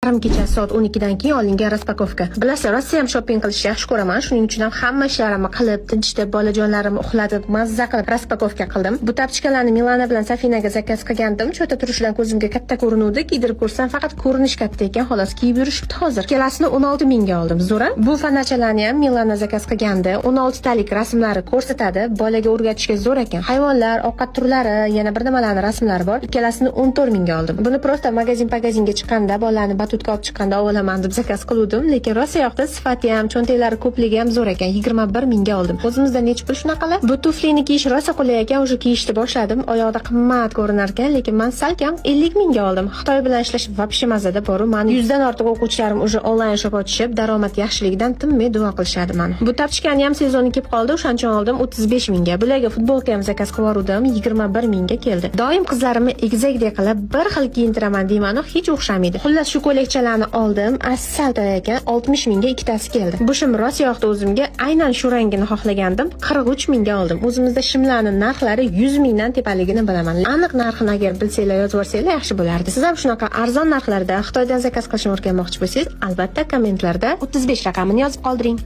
Yarim kecha soat 12 dan keyin olingan распаковка. Bilasizlar, rosa ham shopping qilishni yaxshi ko'raman. Shuning uchun ham hamma ishlarimni qilib, tinchitib, bolajonlarimni uxlatib, mazza qilib распаковка qildim. Bu тапочка larni Milana bilan Safinaga заказ qilgandim. Cho'ta turishidan ko'zimga katta ko'rinuvdi. Kiydirib ko'rsam, faqat ko'rinish katta ekan, xolos, kiyib yurishibdi hozir. Ikkalasini 16 mingga oldim. Zo'ra. Bu fonachalarni ham Milana заказ qilgandi. 16 talik rasmlari ko'rsatadi. Bolaga o'rgatishga zo'r ekan. Hayvonlar, ovqat turlari, yana bir nimalarni rasmlari bor. Ikkalasini 14 mingga oldim. Buni просто magazin pagazinga chiqqanda, bolalarni батут ga olib chiqqanda olaman deb заказ qiluvdim, lekin rosa yoqdi. Sifati ham, cho'ntaklari ko'pligi ham zo'r ekan. 21 mingga oldim. O'zimizda necha pul shunaqalar? Bu tuflini kiyish rosa qulay ekan, уже kiyishni boshladim. Oyoqda qimmat ko'rinar ekan, lekin man salkam 50 mingga oldim. Xitoy bilan ishlash вообще mazada boru. Mani 100 dan ortiq o'quvchilarim уже onlayn shop ochishib, daromad yaxshiligidan tinmay duo qilishadi mani. Bu тапочка ni ham sezoni kelib qoldi, o'shaning uchun oldim 35 mingga. Bularga futbolka ham заказ qilib yubordim, 21 mingga keldi. Doim qizlarimni egizakdek qilib bir xil kiyintiraman deyman, hech o'xshamaydi. Xullas, shu ko'ylakchalarni oldim, asal ekan, 60 mingga ikkitasi keldi. Bu shim rosa yoqdi o'zimga, aynan shu rangini xohlagandim, 43 mingga oldim. O'zimizda shimlarni narxlari 100 mingdan tepaligini bilaman. Aniq narxini agar bilsanglar, yozib yuborsanglar, yaxshi bo'lardi. Siz ham shunaqa arzon narxlarda Xitoydan заказ qilishni o'rganmoqchi bo'lsangiz, albatta kommentlarda 35 raqamini yozib qoldiring.